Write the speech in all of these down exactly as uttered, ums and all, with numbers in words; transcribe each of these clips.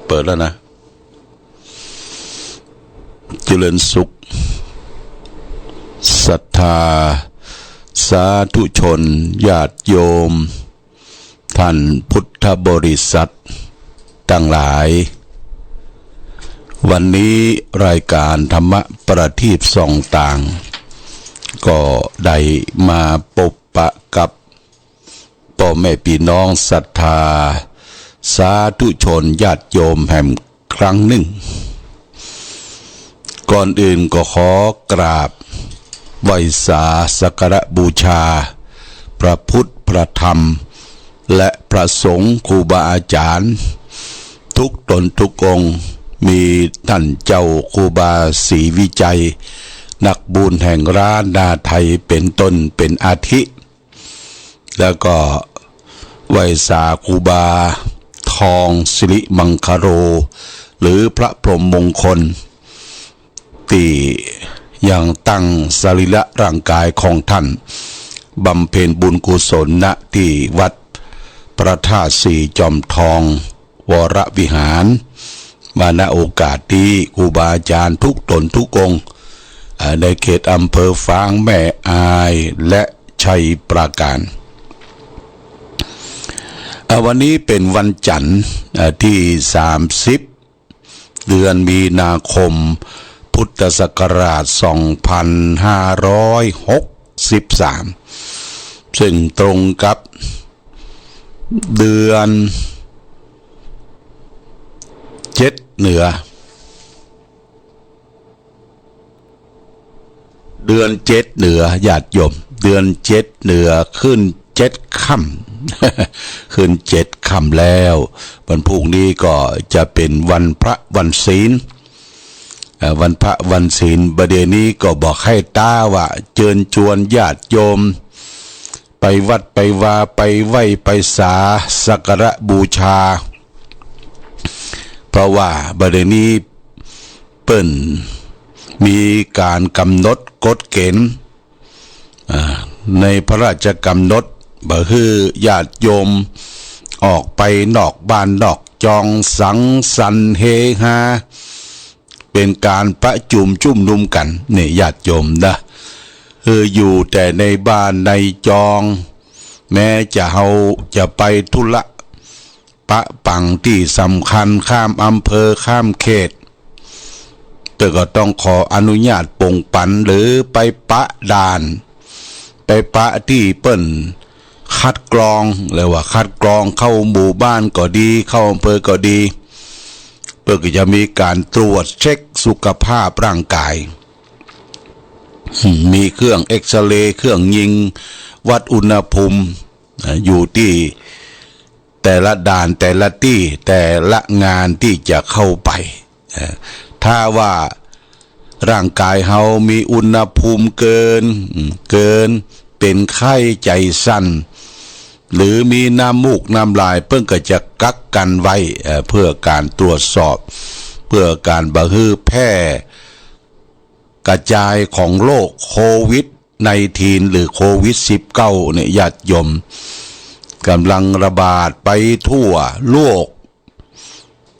เปิดแล้วนะ เจริญสุข ศรัทธา สาธุชน ญาติโยม ท่านพุทธบริษัทตังหลาย วันนี้รายการธรรมะประทีปส่องต่าง ก็ได้มาปบปะกับ ป้อแม่ปี้น้องศรัทธา สาธุชนญาติโยมแหมครั้งนึ่ง ก่อนอื่นก็ขอกราบไหว้สาสักการะบูชา พระพุทธ พระธรรม และพระสงฆ์ ครูบาอาจ๋ารย์ ทุกต๋นทุกองค์ มีต้านเจ้าครูบาศรีวิชัย นักบุญแห่งล้านนาไทย เป๋นต้น เป๋นอาทิ แล้วก็ไหว้สาครูบาทองสิริมังคโล หรือพระพรหมมงคล ตี้ยังตั้งสรีระร่างกายของต้าน บำเพ็ญบุญกุศล ณ ตี้วัดพระธาตุสีจอมทอง วรวิหาร มา ณ โอกาสนี้ ครูบาอาจ๋ารย์ทุกต๋นทุกองค์ อ่า ในเขตอำเภอฝาง แม่อาย และชัยปราการ อ่า วันนี้เป๋นวันจันทร์ อ่า ตี้ สามสิบ เดือนมีนาคม พุทธศักราช สองพันห้าร้อยหกสิบสาม ซึ่งตรงกับ เดือนเจ็ดเหนือ เดือนเจ็ดเหนือ ญาติโยม เดือนเจ็ดเหนือ ขึ้นเจ็ดค่ำ ขึ้นเจ็ดค่ำแล้ว วันพรุ่งนี้ก็จะเป๋นวันพระวันศีล เอ่อ วันพระวันศีล บ่าเดี่ยวนี้ก็บ่ใค่ต๊าว่า เจิญจวนญาติโยม ไปวัดไปวา ไปไหว้ไปสาสักการะบูชา เพราะว่าบ่าเดี่ยวนี้เปิ้นมีก๋านก๋ำหนดกฎเก๋ณฑ์ อ่า ในพระราชกำหนด บ่หื้อญาติโยมออกไปนอกบ้านนอกจอง สังสรรค์เฮฮา เป๋นก๋านประจุมจุมนุมกั๋น นี่ญาติโยมนะ คืออยู่แต่ในบ้านในจอง แม้จะเฮาจะไปธุระปะปังตี้สำคัญ ข้ามอำเภอข้ามเขต แต่ก็ต้องขออนุญาตป่งปั๋น หรือไปปะด่าน ไปปะตี้เปิ้นคัดกรอง เรียกว่าคัดกรองเข้าหมู่บ้านก็ดี เข้าอำเภอก็ดี เปิ้นก็จะมีก๋านตรวจเช็คสุขภาพร่างกาย มีเครื่องเอกซเรย์ เครื่องยิงวัดอุณหภูมิ อ่า อยู่ตี้แต่ละด่าน แต่ละตี้ แต่ละงานตี้จะเข้าไป เอ่อ ถ้าว่าร่างกายเฮามีอุณหภูมิเกิน อืม เกิน เป๋นไข้ ใจ๋สั่น หรือมีน้ำมูกน้ำลาย เปิ้นก็จะกักกั๋นไว้ เอ่อ เพื่อก๋านตรวจสอบ เพื่อก๋านบ่หื้อแพร่กระจายของโรคโควิดไนน์ทีน หรือโควิดสิบเก้าเนี่ย ญาติโยม ก๋ำลังระบาดไปทั่วโลก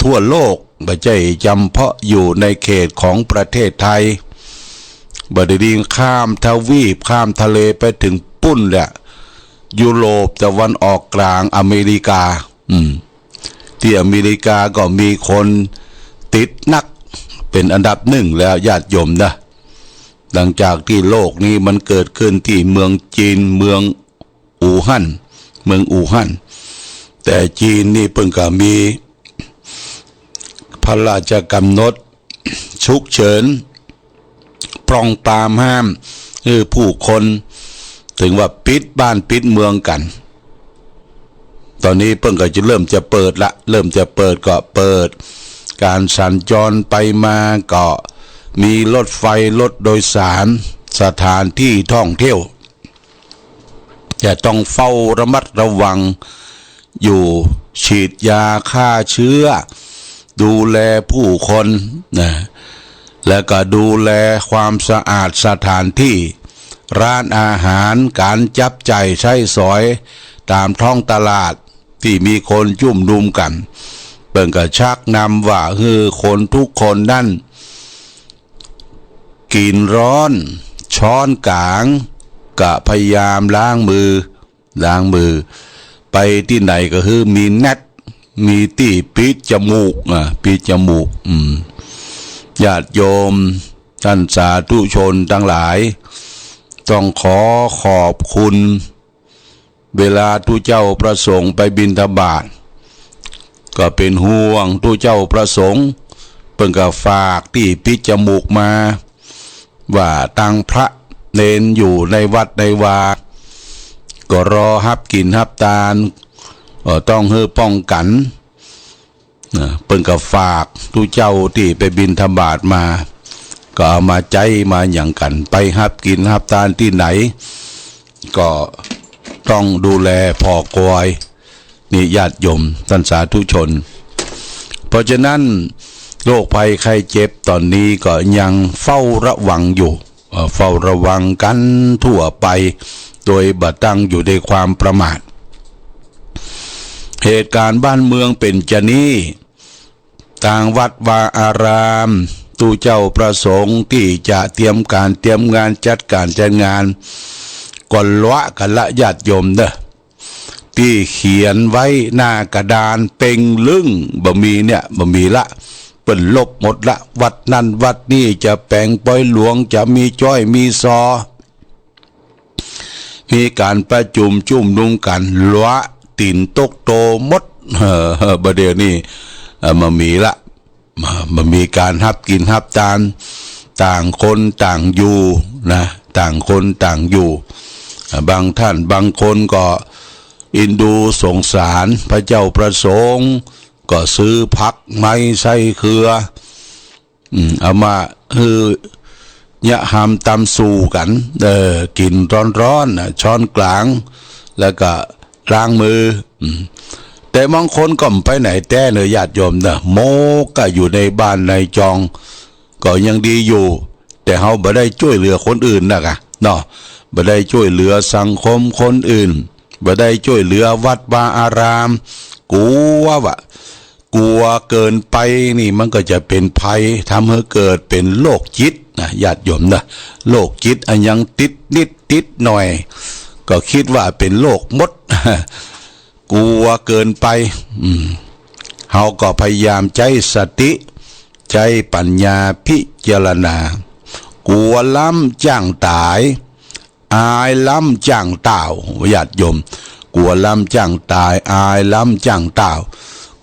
ทั่วโลก บ่ใจ้จ๋ำเพาะอยู่ในเขตของประเทศไทย บ่าเดี่ยวนี้ข้ามทวีป ข้ามทะเลไปเถิงปู๊นแหละ ยุโรปตะวันออกก๋าง อเมริกา อืม ตี้อเมริกาก็มีคนติดนัก เป๋นอันดับนึ่งแล้ว ญาติโยมนะ หลังจากตี้โรคนี้มันเกิดขึ้นตี้เมืองจีน เมือง อู่ฮั่น เมืองอู่ฮั่น แต่จีนนี่เปิ้นก็มีพระราชกำหนดฉุกเฉิน ปรองปรามห้าม เออ ผู้คน เถิงว่าปิดบ้านปิดเมืองกั๋น ต๋อนนี้เปิ้นก็จะเริ่มจะเปิดละ เริ่มจะเปิดก็เปิด ก๋านสัญจรไปมาก็มีรถไฟ รถโดยสาร สถานตี้ท่องเที่ยว จะต้องเฝ้าระมัดระวังอยู่ ฉีดยาฆ่าเชื้อ ดูแลผู้คนนะ แล้วก็ดูแลความสะอาดสถานที่ ร้านอาหาร ก๋านจับจ่ายใช้สอยต๋ามท้องตลาดตี้มีคนจุมนุมกั๋น ไป ปิ้นก็ชักนำว่าหื้อคนกู้คนนั้น กิ๋นฮ้อน ช้อนก๋าง ก็พยายามล้างมือ ล้างมือ ไปตี้ไหนก็หื้อมีแน็ต มีตี้ปิดจมูก อ่า ปิดจมูก อืม ญาติโยม ต้านสาธุชนตังหลาย ต้องขอขอบคุณ เวลาตุ๊เจ้าพระสงฆ์ไปบิณฑบาต ก็เป๋นห่วงตุ๊เจ้าพระสงฆ์ เปิ้นก็ฝากตี้ปิดจมูกมา ว่าตังพระเณรอยู่ในวัดในวา ก็รอฮับกิ๋นฮับตาน ก็ต้องหื้อป้องกั๋น นะ เปิ้นก็ฝากตุ๊เจ้าตี้ไปบิณฑบาตมา ก็เอามาใจ๊มาหยังกั๋น ไปฮับกิ๋นฮับตานตี้ไหน ก็ต้องดูแลผ่อกอย นี่ญาติโยมต้านสาธุชน เพราะฉะนั้น โรคภัยไข้เจ็บต๋อนนี้ก็ยังเฝ้าระวังอยู่ เอ่อ เฝ้าระวังกั๋นทั่วไป โดยบ่ตั้งอยู่ในความประมาท เหตุก๋ารณ์บ้านเมืองเป๋นจานี้ ตางวัดวาอาราม ตุ๊เจ้าพระสงฆ์ตี้จะเตรียมก๋านเตรียมงาน จัดก๋านจัดงาน ก็ละกั๋นละญาติโยมเน่อ ตี้เขียนไว้หน้ากระดานเป่งลึ่ง บ่มีเนี่ย บ่มีละ เปิ้นลบหมดละ วัดนั้นวัดนี้จะแป๋งปอยหลวง จะมีจ๊อยมีซอ มีก๋านประจุมจุมนุมกั๋น ละ ตี๋นตกโตหมด เออ บ่าเดี่ยวนี้ เอ่อ บ่มีละ บ่ บ่มีก๋านฮับกิ๋นฮับตาน ต่างคนต่างอยู่นะ ต่างคนต่างอยู่ อ่า บางต้านบางคนก็เอ็นดูสงสารพระเจ้าพระสงฆ์ ก็ซื้อผักไม้ไส้เครือ อืม เอามาหื้อเยียะหามต๋ำสู่กั๋น เออ กิ๋นฮ้อนๆ น่ะ ช้อนก๋าง แล้วก็ล้างมือ อืม แต่บางคนก็บ่ไปไหนแต๊เน่อญาติโยมเน่อ โมกะอยู่ในบ้านในจอง ก็ยังดีอยู่ แต่เฮาบ่ได้จ้วยเหลือคนอื่นนะกะ เนาะ บ่ได้จ้วยเหลือสังคมคนอื่น บ่ได้จ้วยเหลือวัดวาอาราม กั๋วว่า กั๋วเกินไปนี่มันก็จะเป๋นภัย ทำหื้อเกิดเป๋นโรคจิตนะ ญาติโยมนะ โรคจิตอันยังติดนิดติดหน่อย ก็กึ๊ดว่าเป๋นโรคหมด กั๋วเกินไป อืม เฮาก็พยายามใจ๊สติ ใจ๊ปัญญาพิจารณา กั๋วล้ำจ้างต๋าย อายล้ำจ้างต้าว ญาติโยม กั๋วล้ำจ้างต๋าย อายล้ำจ้างต้าว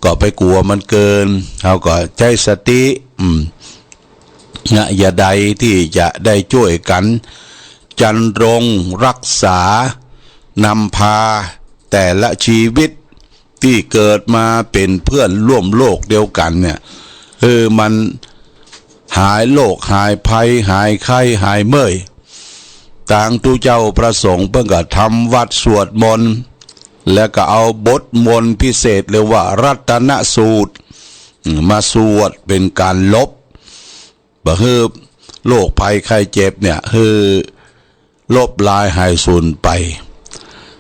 ก็ไปกั๋วมันเกิน เฮาก็ใจ๊สติ อืม เยียะใดตี้จะได้จ้วยกั๋น จรรรงรักษา นำพาแต่ละชีวิต ตี้เกิดมาเป๋นเพื่อนร่วมโลกเดียวกั๋นเนี่ย หื้อมันหายโรคหายภัย หายไข้หายเมื่อย ตางตุ๊เจ้าพระสงฆ์เปิ้นก็ทำวัตรสวดมนต์ แล้วก็เอาบทมนต์พิเศษเรียกว่ารัตนสูตร อืม มาสวดเป๋นก๋านลบ บ่หื้อโรคภัยไข้เจ็บเนี่ย หื้อลบลายหายสูญไป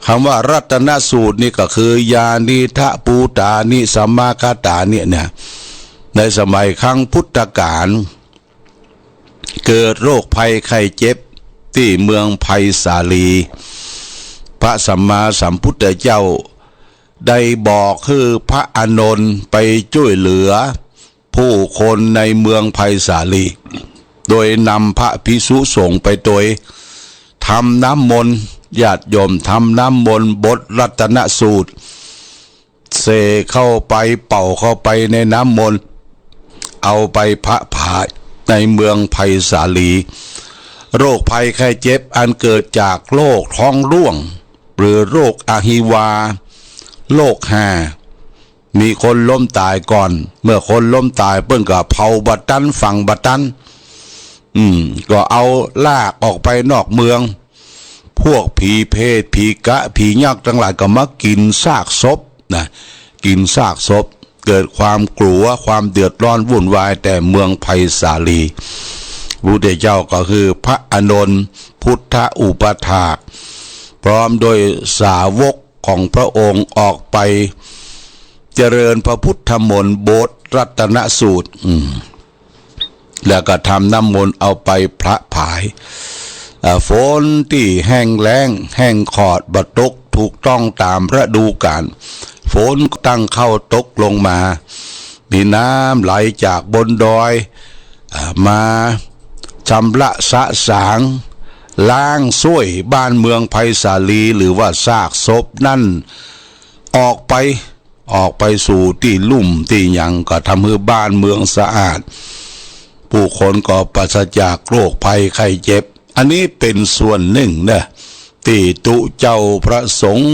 กำว่ารัตนสูตรนี่ก็คือ ยานิทัพภูตานิสมากาตานิเนี่ย ในสมัยครั้งพุทธกาล เกิดโรคภัยไข้เจ็บตี้เมืองไผ่สาลี พระสัมมาสัมพุทธเจ้าได้บอกหื้อพระอานนท์ไปจ้วยเหลือ ผู้คนในเมืองไผ่สาลี โดยนำพระภิกษุสงฆ์ไปตวย ทำน้ำมนต์ ญาติโยม ทำน้ำมนต์บทรัตนสูตร เสกเข้าไป เป่าเข้าไปในน้ำมนต์ เอาไปผะผลาญในเมืองไผ่สาลี โรคภัยไข้เจ็บอันเกิดจากโรคท้องร่วง หรือโรคอหิวา โรคห่า มีคนล้มต๋ายก่อน เมื่อคนล้มต๋ายเปิ้นก็เผาบ่ตัน ฝังบ่ตัน อืม ก็เอาลากออกไปนอกเมือง พวกผีเปรต ผีกะ ผียักษ์ตังหลายก็มากิ๋นซากศพนะ กิ๋นซากศพ เกิดความกลัว ความเดือดร้อนวุ่นวายแก่เมืองไผ่สาลี พระพุทธเจ้าก็คือพระอานนท์ พุทธอุปถาก พร้อมด้วยสาวก ของพระองค์ออกไป เจริญพระพุทธมนต์บทรัตนสูตร อืม แล้วก็ทำน้ำมนต์เอาไปพระผาย อ่า ฝนตี้แห้งแล้ง แห้งขอด บ่ตกถูกต้องต๋ามฤดูก๋าล ฝนก็ตั้งเข้าตกลงมา มีน้ำไหลจากบนดอย อ่า มาชำระสะสาง ล้างส้วยบ้านเมืองไพศาลี หรือว่าซากศพนั้น ออกไป ออกไปสู่ตี้ลุ่มตี้หยัง ก็ทำหื้อบ้านเมืองสะอาด ผู้คนก็ปราศจากโรคภัยไข้เจ็บ อันนี้เป๋นส่วนนึ่งนะ ตี้ตุ๊เจ้าพระสงฆ์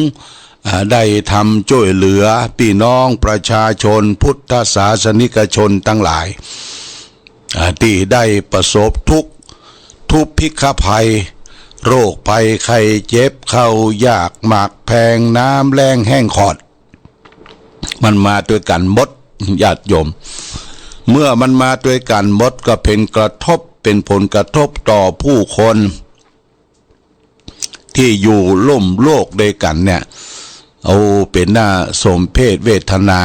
อ่า ได้ทำจ้วยเหลือปี้น้องประชาชนพุทธศาสนิกชนตังหลาย อ่า ตี้ได้ประสบทุกข์ ทุพพิฆภัย โรคภัยไข้เจ็บ ข้าวยากหมากแพง น้ำแล้งแห้งขอด มันมาตวยกั๋นหมด ญาติโยม เมื่อมันมาตวยกั๋นหมดก็เป๋นกระทบ เป๋นผลกระทบต่อผู้คน ตี้อยู่ร่วมโลกตวยกั๋นเนี่ย โอ้ เป๋นหน้าสมเพชเวทนา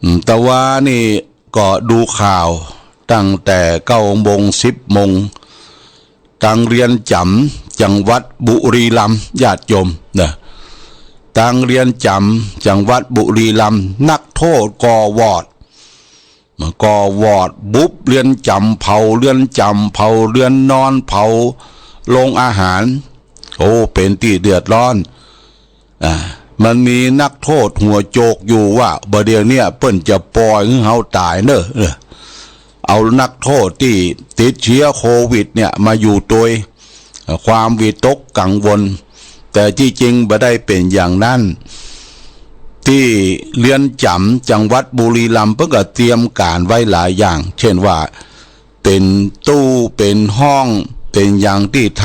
อืม ตะวานี่ก็ดูข่าวตั้งแต่เก้าโมง สิบโมง ตางเรือนจ๋ำจังหวัดบุรีรัมย์ ญาติโยมนะ ตางเรือนจ๋ำจังหวัดบุรีรัมย์ นักโทษก่อวอร์ด ก่อวอร์ด บุบเรือนจ๋ำ เผาเรือนจ๋ำ เผาเรือนนอน เผาโรงอาหาร โอ้ เป๋นตี้เดือดร้อน อ่า มันมีนักโทษหัวโจกอยู่ว่า บ่าเดี่ยวเนี้ยเปิ้นจะปล่อยหื้อเฮาต๋ายเน่อ เออ เอานักโทษตี้ติดเจื้อโควิดเนี่ยมาอยู่ตวย ความวิตกกังวล แต่ตี้จริงบ่ได้เป๋นอย่างนั้น ตี้เรือนจ๋ำจังหวัดบุรีรัมย์เปิ้นก็เตรียมก๋านไว้หลายอย่าง เช่นว่า เป๋นตู้ เป๋นห้อง เป๋นอย่างตี้ท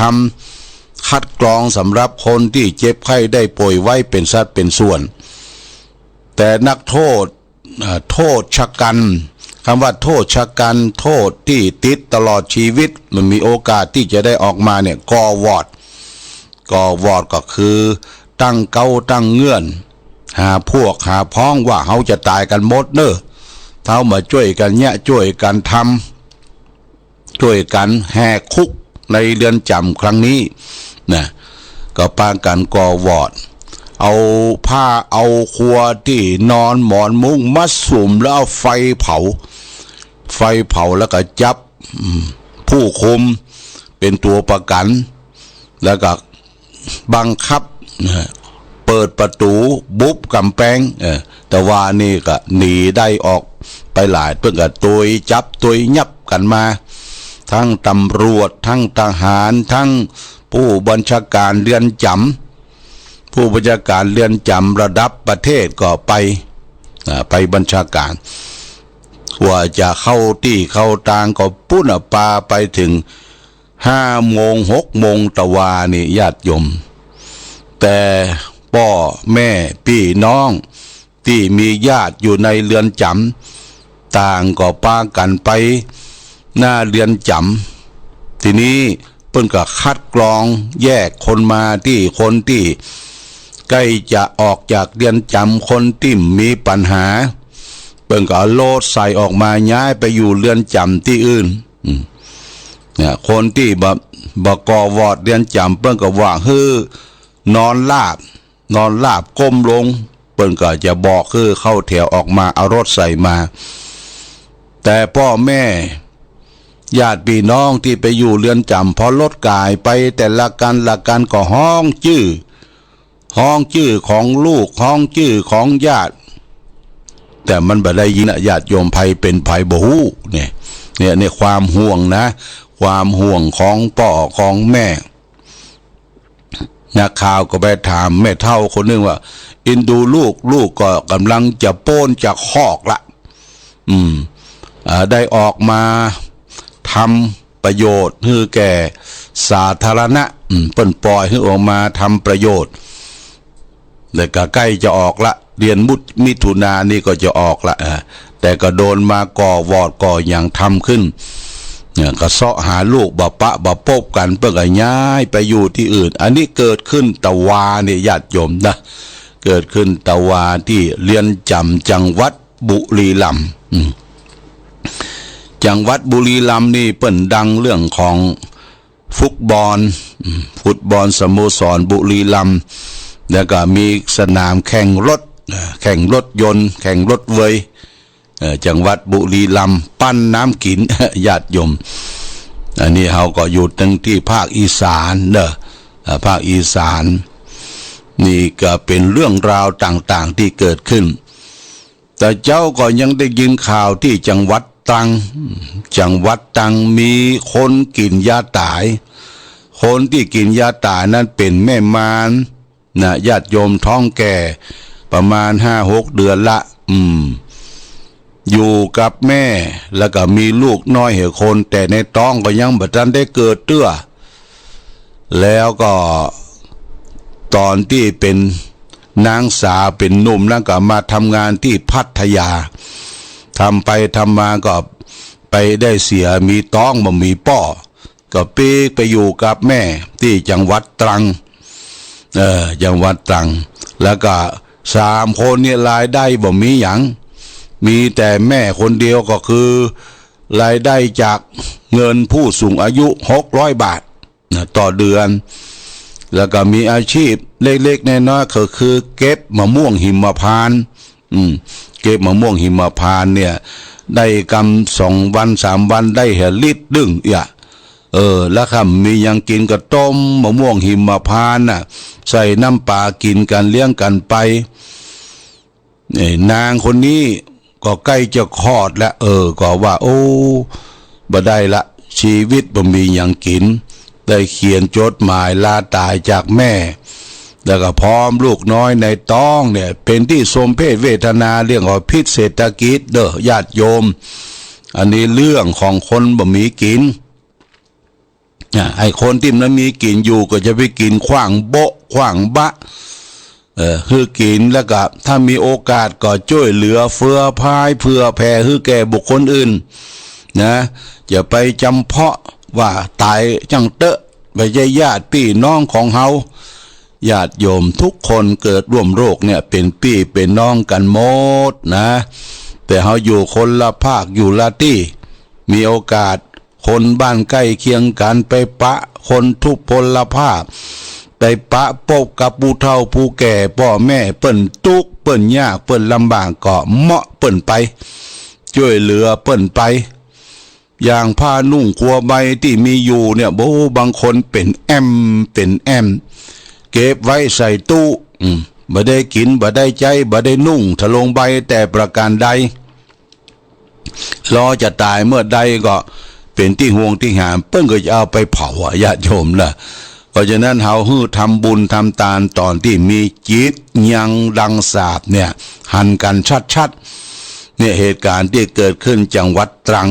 ำคัดกรองสำหรับคนตี้เจ็บไข้ได้ป่วยไว้เป๋นสัดเป๋นส่วน แต่นักโทษ เอ่อ โทษชะกัณฑ์ กำว่าโทษชะกัณฑ์ โทษตี้ติดตลอดชีวิต มันมีโอกาสตี้จะได้ออกมาเนี่ย ก่อวอร์ด ก่อวอร์ดก็คือตั้งเก๊าตั้งเงื่อน หาพวกหาพ้องว่าเฮาจะต๋ายกั๋นหมดเน่อ เฮามาจ้วยกั๋นเยียะ จ้วยกั๋นทำ จ้วยกั๋นแหกคุกในเรือนจ๋ำครั้งนี้นะ ก็ปากั๋นก่อวอร์ด เอาผ้าเอาคัวตี้นอนหมอนมุ้งมาสุมแล้วเอาไฟเผา ไฟเผาแล้วก็จับ อืม ผู้คุมเป๋นตั๋วประกั๋น แล้วก็บังคับ เอ่อ เปิดประตู๋ บุบก๋ำแปง เอ่อ ตะวานี่ก็หนีได้ออกไปหลาย เปิ้นก็ตวยจับตวยยับกั๋นมา ตึงตำรวจ ตึงทหาร ตึงผู้บัญชาก๋านเรือนจ๋ำ ผู้บัญชาก๋านเรือนจ๋ำระดับประเทศก็ไป อ่า ไปบัญชาก๋าน กว่าจะเข้าตี้เข้าตางก็ปู๊นน่ะ ปาไปเถิง ห้าโมง หกโมง ตะวานี่ ญาติโยม แต่ป้อแม่ปี้น้องตี้มีญาติอยู่ในเรือนจ๋ำ ต่างก็ปากั๋นไปหน้าเรือนจ๋ำ ทีนี้เปิ้นก็คัดกรองแยกคนมาตี้ คนตี้ใก้จะออกจากเรือนจ๋ำ คนตี้มีปัญหา เปิ้นก็เอารถใส่ออกมาย้ายไปอยู่เรือนจ๋ำตี้อื่น อืม เนี่ย คนตี้บ่ บ่ก่อวอร์ดเรือนจ๋ำ เปิ้นก็ว่าหื้อนอนราบ นอนราบก้มลง เปิ้นก็จะบอกหื้อเข้าแถวออกมา เอารถใส่มา แต่ป้อแม่ญาติปี้น้องตี้ไปอยู่เรือนจ๋ำ พอรถก๋ายไปแต่ละกั๋นละกั๋นก็ฮ้องจื้อ ฮ้องจื้อของลูก ฮ้องจื้อของญาติ แต่มันบ่ได้ยินน่ะ ญาติโยม ใผเป๋นใผบ่ฮู้ เนี่ย เนี่ย เนี่ยความห่วงนะ ความห่วงของป้อของแม่ นักข่าวก็ไปถามแม่เฒ่าคนนึ่งว่า เอ็นดูลูก ลูกก็ก่ำลังจะป๊นจากคอกละ อืม อ่า ได้ออกมาทำประโยชน์หื้อแก่สาธารณะ อืม เปิ้นปล่อยหื้อออกมาทำประโยชน์ แล้วก็ใก้จะออกละ เดือนมุ มิถุนานี่ก็จะออกละ อ่า แต่ก็โดนมาก่อวอร์ดก่อหยังทำขึ้น เนี่ย ก็เซาะหาลูกบ่ปะบ่ปบกั๋น เปิ้นก็ย้ายไปอยู่ตี้อื่น อันนี้เกิดขึ้นตะวานี่ ญาติโยมนะ เกิดขึ้นตะวาตี้เรือนจ๋ำจังหวัดบุรีรัมย์ อืม จังหวัดบุรีรัมย์นี่เปิ้นดังเรื่องของฟุตบอล อืม ฟุตบอลสโมสรบุรีรัมย์ แล้วก็มีสนามแข่งรถ เอ่อ แข่งรถยนต์ แข่งรถเวย เอ่อ จังหวัดบุรีรัมย์ ปั้นน้ำกิ๋น ญาติโยม อันนี้เฮาก็อยู่ตังตี้ภาคอีสานเนาะ เอ่อ ภาคอีสาน นี่ก็เป๋นเรื่องราวต่างๆ ตี้เกิดขึ้น แต่เจ้าก็ยังได้ยินข่าวตี้จังหวัดตรัง จังหวัดตรังมีคนกิ๋นยาต๋าย คนตี้กิ๋นยาต๋ายนั้นเป๋นแม่มาร นะ ญาติโยม ท้องแก่ประมาณห้าหกเดือนละ อืม อยู่กับแม่ แล้วก็มีลูกน้อยหนึ่งคน แต่ในต๊องก็ยังบ่ทันได้เกิดเตื้อ แล้วก็ต๋อนตี้เป๋นนางสาวเป๋นหนุ่มนั้นก็มาทำงานตี้พัทยา ทำไปทำมาก็ไปได้เสีย มีต๊องบ่มีป้อ ก็ปิ๊กไปอยู่กับแม่ตี้จังหวัดตรัง เออ จังหวัดตรัง แล้วก็สามคนเนี่ยรายได้บ่มีหยัง มีแต่แม่คนเดียวก็คือรายได้จากเงินผู้สูงอายุหกร้อยบาทนะ ต่อเดือน แล้วก็มีอาชีพเล็กๆ น้อยๆ ก็คือเก็บมะม่วงหิมพานต์ อืม เก็บมะม่วงหิมพานต์เนี่ย ได้กำสองวันสามวันได้เหียลิตรนึ่งเอีย เออ แล้วก็มีหยังกิ๋นก็ต้มมะม่วงหิมพานต์น่ะ ใส่น้ำปลากิ๋นกั๋นเลี้ยงกั๋นไป เอ้ย นางคนนี้ก็ใก้จะคลอดแล้ว เออ ก็ว่า โอ้ บ่ได้ละ ชีวิตบ่มีหยังกิ๋น ได้เขียนจดหมายลาต๋ายจากแม่ แล้วก็พร้อมลูกน้อยในต๊องเนี่ย เป๋นตี้สมเพชเวทนา เรียกว่าพิษเศรษฐกิจเด้อ ญาติโยม อันนี้เรื่องของคนบ่มีกิ๋น อ่ะ ไอ้คนตี้มันมีกิ๋นอยู่ก็จะไปกิ๋นขว้างโบ๊ะขว้างบะ เออ หื้อกิ๋น แล้วก็ถ้ามีโอกาสก็จ้วยเหลือเฟือพายเผื่อแผ่หื้อแก่บุคคลอื่น นะ อย่าไปจ๋ำเพาะว่าต๋ายจั้งเต๊อะ บ่ใจ้ญาติปี้น้องของเฮา ญาติโยมทุกคนเกิดร่วมโรคเนี่ย เป๋นปี้เป๋นน้องกั๋นหมดนะ แต่เฮาอยู่คนละภาคอยู่ละตี้ มีโอกาส คนบ้านใก้เคียงกั๋นไปปะคนทุพพลภาพ ไปปะปบกับผู้เฒ่าผู้แก่ ป้อแม่เปิ้นตุ๊กข์เปิ้นยากเปิ้นลำบากก็เมาะเปิ้นไป จ้วยเหลือเปิ้นไป อย่างผ้านุ่งครัวใบตี้มีอยู่เนี่ย โอ้ บางคนเป๋นแอ่ม เป๋นแอ่ม เก็บไว้ใส่ตู้ อืม บ่ได้กิ๋น บ่ได้ใจ๊ บ่ได้นุ่งทะลงใบแต่ประการใด รอจะต๋ายเมื่อใดก็เป๋นตี้ห่วงตี้หาม เปิ้นก็จะเอาไปเผาอะญาติโยมนะ เพราะฉะนั้นเฮาหื้อทำบุญทำตานต๋อนตี้มีจิตยังดังสาปเนี่ย หันกั๋นชัดๆ เนี่ย เหตุก๋ารณ์ตี้เกิดขึ้นจังหวัดตรัง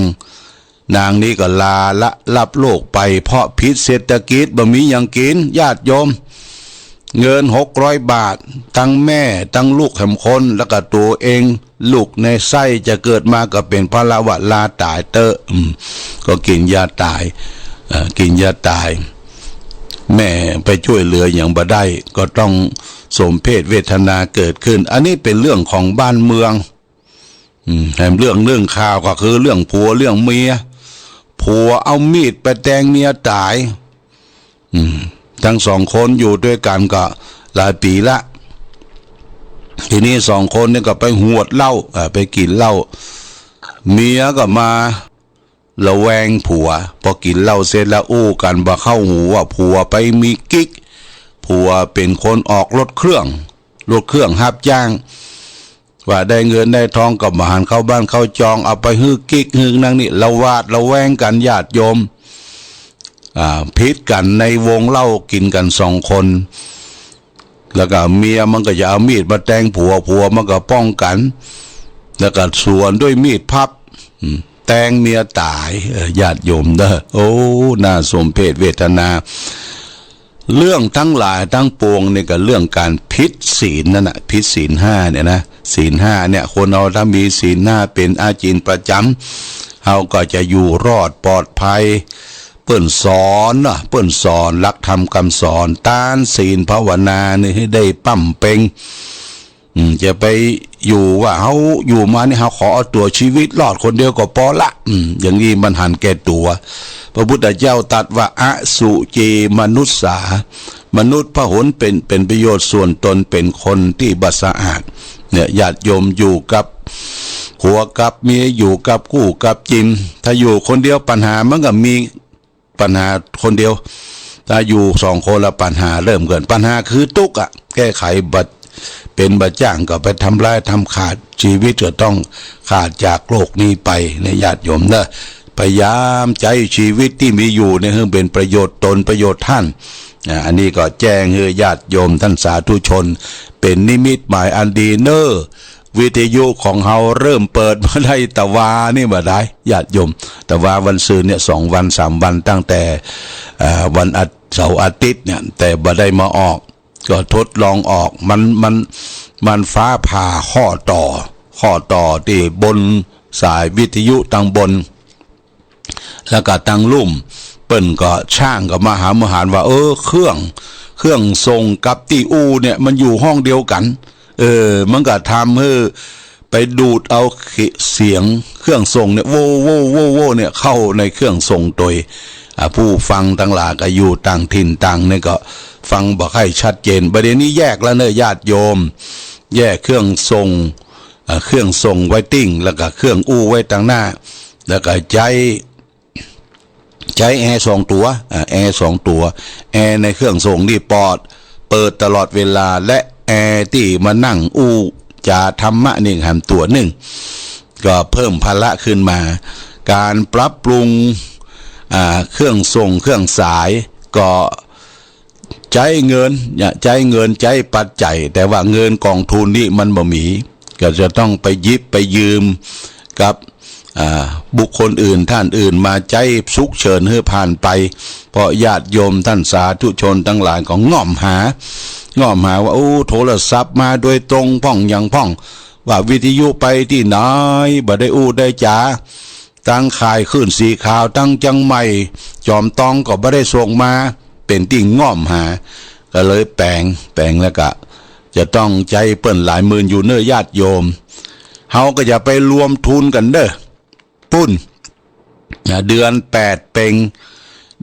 นางนี้ก็ลาละลับโลกไป เพราะพิษเศรษฐกิจ บ่มีหยังกิ๋น ญาติโยม เงินหกร้อยบาท ตังแม่ตังลูกแหมคน แล้วก็ตั๋วเอง ลูกในไส้จะเกิดมาก็เป๋นภาระวะ ลาต๋ายเต๊อะ อืม ก็กิ๋นยาต๋าย เอ่อ กิ๋นยาต๋าย แม่ไปจ้วยเหลือหยังบ่ได้ ก็ต้องสมเพชเวทนาเกิดขึ้น อันนี้เป๋นเรื่องของบ้านเมือง อืม แหมเรื่อง เรื่องข่าวก็คือเรื่องผัวเรื่องเมีย ผัวเอามีดไปแตงเมียต๋าย อืม ตึงสองคนอยู่ตวยกั๋นก็หลายปี๋ละ ทีนี้สองคนนี่ก็ไปหวดเหล้า อ่า ไปกิ๋นเหล้า เมียก็มาระแวงผัว ปอกิ๋นเหล้าเสร็จแล้วอู้กั๋นบ่เข้าหูว่าผัวไปมีกิ๊ก ผัวเป๋นคนออกรถเครื่อง รถเครื่องฮับจ้าง ว่าได้เงินได้ทองก็บ่หันเข้าบ้านเข้าจอง เอาไปหื้อกิ๊กหื้อนั่นนี่ ระหวาดระแวงกั๋นญาติโยม อ่า ผิดกั๋นในวงเหล้ากิ๋นกั๋นสองคน แล้วก็เมียมันก็จะเอามีดมาแตงผัว ผัวมันก็ป้องกั๋น แล้วก็สวนด้วยมีดพับ อืม แตงเมียต๋าย เออ ญาติโยมเด้อ โอ้ น่าสมเพชเวทนา เรื่องตังหลายตังปวงนี่ก็เรื่องก๋านผิดศีลนั่นน่ะ ผิดศีลห้าเนี่ยนะ ศีลห้าเนี่ย คนเฮาถ้ามีศีลห้าเป๋นอาจินประจ๋ำ เฮาก็จะอยู่รอดปลอดภัย เปิ้นสอนนะ เปิ้นสอนหลักธรรมกำสอน ตานศีลภาวนานี่หื้อได้ป้ำเป็ง อืม จะไปอยู่ว่าเฮาอยู่มานี่เฮาขอเอาตั๋วชีวิตรอดคนเดียวก็ปอละ อืม อย่างนี้มันหันแก่ตั๋ว พระพุทธเจ้าตรัสว่า อสุจิมนุสสา มนุษย์พหลเป๋น เป๋นประโยชน์ส่วนตน เป๋นคนตี้บ่สะอาด เนี่ย ญาติโยมอยู่กับผัวกับเมีย อยู่กับกู้กับจิน ถ้าอยู่คนเดียวปัญหามันก็มี ปัญหาคนเดียว ถ้าอยู่สองคนละปัญหาเริ่มเกิด ปัญหาคือตุ๊กข์อะ แก้ไขบ่ เป๋นบ่จ้างก็ไปทำร้ายทำขาด ชีวิตก็ต้องขาดจากโลกนี้ไป เนี่ย ญาติโยมเนอะ พยายามใจ๊ชีวิตตี้มีอยู่เนี่ย หื้อเป๋นประโยชน์ตนประโยชน์ต้าน อ่า อันนี้ก็แจ้งหื้อญาติโยมต้านสาธุชน เป๋นนิมิตหมายอันดีเนอะ วิทยุของเฮาเริ่มเปิดมาได้ตะวานี่บ่ได้ ญาติโยม ตะวาวันซืนเนี่ย สองวันสามวัน ตั้งแต่ เอ่อ วันอา เสาร์อาทิตย์เนี่ย แต่บ่ได้มาออก ก็ทดลองออก มัน มัน มันฟ้าผ่าข้อต่อ ข้อต่อตี้บนสายวิทยุตางบน แล้วก็ตางลุ่ม เปิ้นก็ ช่างก็มาหามาหันว่า เออ เครื่อง เครื่องส่งกับตี้อู่เนี่ย มันอยู่ห้องเดียวกั๋น เออ มันก็ทำหื้อไปดูดเอาเสียงเครื่องส่งเนี่ย โว่ โว่ โว่ โว่ เนี่ย เข้าในเครื่องส่งโตย อ่า ผู้ฟังตังหลายก็อยู่ต่างถิ่นต่างเนี่ยก็ฟังบ่ค่อยชัดเจน บ่าเดี่ยวนี้แยกแล้วเนอะ ญาติโยม แยกเครื่องส่ง อ่า เครื่องส่งไว้ตี้ แล้วก็เครื่องอู้ไว้ตางหน้า แล้วก็ใจ๊ ใจ๊แอร์สองตั๋ว อ่า แอร์สองตั๋ว แอร์ในเครื่องส่งนี่ปอด เปิดตลอดเวลา และแอร์ตี้มานั่งอู้จ๋าธรรมะนี่หันตั๋วนึ่ง ก็เพิ่มภาระขึ้นมา ก๋านปรับปรุง อ่า เครื่องส่งเครื่องสาย ก็ใจ๊เงิน เนี่ย ใจ๊เงิน ใจ๊ปัจจัย แต่ว่าเงินก๋องทุนนี่มันบ่มี ก็จะต้องไปหยิบไปยืมกับ อ่า บุคคลอื่นต้านอื่นมาใจ๊สุกเฉินหื้อผ่านไป เพราะญาติโยมต้านสาธุชนตังหลายก็ง่อมหา ง่อมหาว่า โอ้ โทรศัพท์มาโดยตรงพ่องหยังพ่อง ว่าวิทยุไปตี้ไหน บ่ได้อู้ได้จ๋า ตางข่ายคลื่นสีขาว ตางเจียงใหม่ จอมตองก็บ่ได้ส่งมา เป๋นตี้ง่อมหา ก็เลยแป๋ง แป๋งแล้วก็จะต้องใจ๊เปิ้นหลายหมื่นอยู่เน้อญาติโยม เฮาก็จะไปรวมทุนกั๋นเน้อ ปุ้น นะ เดือนแปดเป็ง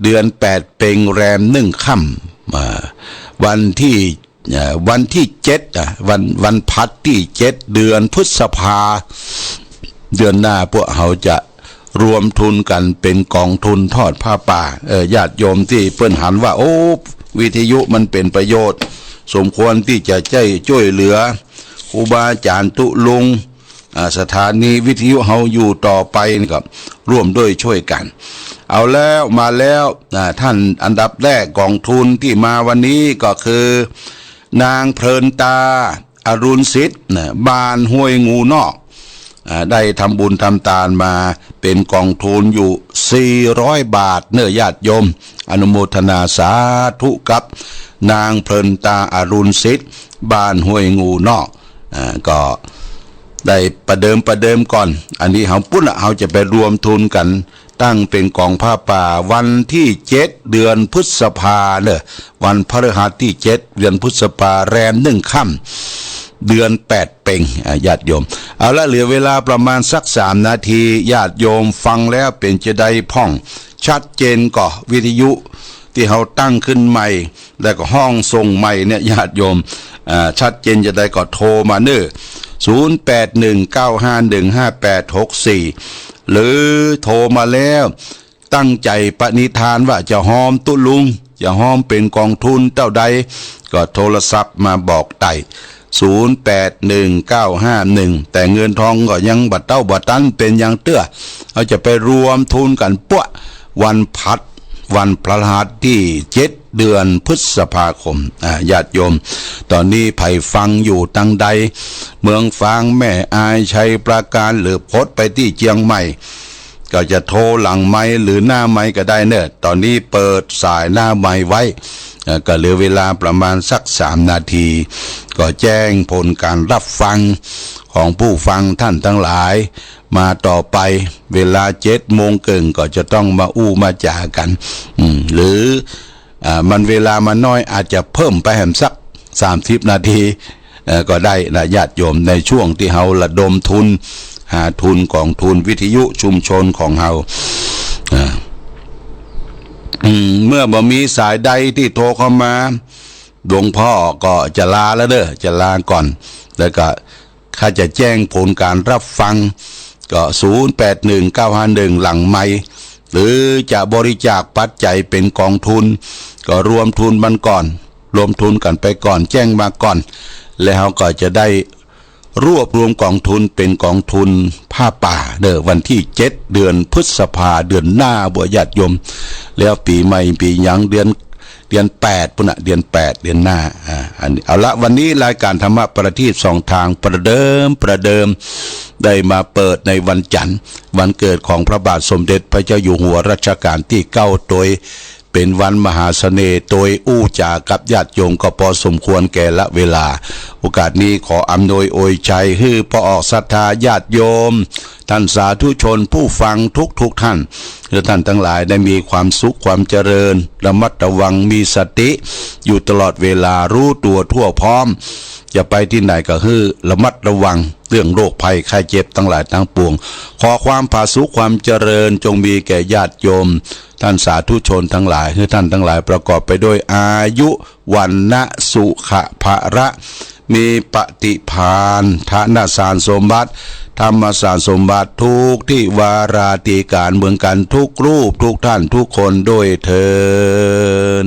เดือนแปดเป็งแรมหนึ่งค่ำ อ่า วันตี้ เอ่อ วันตี้เจ็ด อ่ะ วัน วันพฤหัสตี้เจ็ด เดือนพฤษภา เดือนหน้าพวกเฮาจะรวมทุนกั๋นเป๋นก๋องทุนทอดผ้าป่า เอ่อ ญาติโยมตี้เปิ้นหันว่า โอ้ วิทยุมันเป๋นประโยชน์ สมควรตี้จะใจ๊จ้วยเหลือครูบาอาจ๋ารย์ตุ๊ลุง อ่า สถานีวิทยุเฮาอยู่ต่อไปนี่ก็ร่วมด้วยช่วยกั๋น เอาแล้วมาแล้ว อ่า ต้านอันดับแรกก๋องทุนตี้มาวันนี้ก็คือ นางเพลินตา อรุณสิทธิ์ นะ บ้านห้วยงูนอก อ่า ได้ทำบุญทำตานมาเป๋นก๋องทุนอยู่สี่ร้อยบาทเน้อญาติโยม อนุโมทนาสาธุกับนางเพลินตา อรุณสิทธิ์ บ้านห้วยงูนอก อ่า ก็ได้ประเดิมประเดิมก่อน อันนี้เฮาปุ้นละ เฮาจะไปรวมทุนกั๋นตั้งเป๋นก๋องผ้าป่า วันตี้เจ็ด เดือนพฤษภาเน้อ วันพฤหัสตี้เจ็ด เดือนพฤษภา แรมหนึ่งค่ำ เดือนแปดเป็ง อ่า ญาติโยม เอาละ เหลือเวลาประมาณสักสามนาที ญาติโยมฟังแล้วเป๋นจาใดพ่อง ชัดเจนก่อ วิทยุตี้เฮาตั้งขึ้นใหม่ แล้วก็ห้องส่งใหม่เนี่ย ญาติโยม อ่า ชัดเจนจาใดก็โทรมาเน้อ ศูนย์แปดหนึ่งเก้าห้าหนึ่งห้าแปดหกสี่ หรือโทรมาแล้ว ตั้งใจ๋ปณิธานว่าจะฮอมตุ๊ลุง จะฮอมเป๋นก๋องทุนเต้าใด ก็โทรศัพท์มาบอกได้ ศูนย์แปดหนึ่งเก้าห้าหนึ่ง แต่เงินทองก็ยังบ่เต้าบ่ตันเป๋นหยังเตื้อ เฮาจะไปรวมทุนกั๋นปั้ว วันพฤหัส วันพฤหัสตี้เจ็ด เดือนพฤษภาคม อ่า ญาติโยม ต๋อนนี้ใผฟังอยู่ตางใด เมืองฝาง แม่อาย ชัยปราการ หรือพดไปตี้เจียงใหม่ ก็จะโทรหลังไมค์หรือหน้าไมค์ก็ได้เน้อ ต๋อนนี้เปิดสายหน้าไมค์ไว้ เอ่อ ก็เหลือเวลาประมาณสักสามนาที ก็แจ้งผลก๋านรับฟังของผู้ฟังต้านตังหลายมาต่อไป เวลาเจ็ดโมงเกิ่งก็จะต้องมาอู้มาจ๋ากั๋น อืม หรือ อ่า มันเวลามันน้อย อาจจะเพิ่มไปแหมสักสามสิบนาที เอ่อ ก็ได้นะญาติโยม ในช่วงตี้เฮาระดมทุน หาทุนกองทุนวิทยุชุมชนของเฮา อ่า อืม เมื่อบ่มีสายใดตี้โทรเข้ามา หลวงพ่อก็จะลาแล้วเด้อ จะลาก่อน แล้วก็ข้าจะแจ้งผลการรับฟัง ก็ ศูนย์แปดหนึ่ง เก้าห้าหนึ่ง หลังไมค์ หรือจะบริจาคปัจจัยเป๋นกองทุน ก็รวมทุนมันก่อน รวมทุนกั๋นไปก่อน แจ้งมาก่อน แล้วเฮาก็จะได้รวบรวมกองทุนเป๋นกองทุนผ้าป่าเด้อ วันตี้เจ็ด เดือนพฤษภา เดือนหน้าบัวญาติโยม แล้วปี๋ใหม่ปี๋หยังเดือน เดือนแปดปู๊นน่ะ เดือนแปด เดือนหน้า อ่า อันนี้ เอาละ วันนี้รายการธรรมะประทีปส่องทางประเดิม ประเดิม ได้มาเปิดในวันจันทร์ วันเกิดของพระบาทสมเด็จพระเจ้าอยู่หัวรัชกาลตี้เก้า โตยเป๋นวันมหาเสน่ห์ โตยอู้จ๋ากับญาติโยมก็พอสมควรแก่ละเวลา โอกาสนี้ขออำนวยอวยชัยหื้อป้อออกศรัทธาญาติโยม ท่านสาธุชนผู้ฟังทุกๆ ท่าน หื้อท่านตังหลายได้มีความสุขความเจริญ ระมัดระวัง มีสติอยู่ตลอดเวลา ฮู้ตั๋วทั่วพร้อม จะไปตี้ไหนก็หื้อระมัดระวังเรื่องโรคภัยไข้เจ็บตังหลายตังปวง ขอความผาสุกความเจริญจงมีแก่ญาติโยม ท่านสาธุชนตังหลาย หื้อท่านตังหลายประกอบไปด้วยอายุ วรรณะ สุขะ พละ มีปฏิภาณ ธนสารสมบัติ ธรรมสารสมบัติ ถูกตี้วาราตี้ก๋านเมืองกั๋นทุกรูป ทุกท่านทุกคนด้วยเทอญ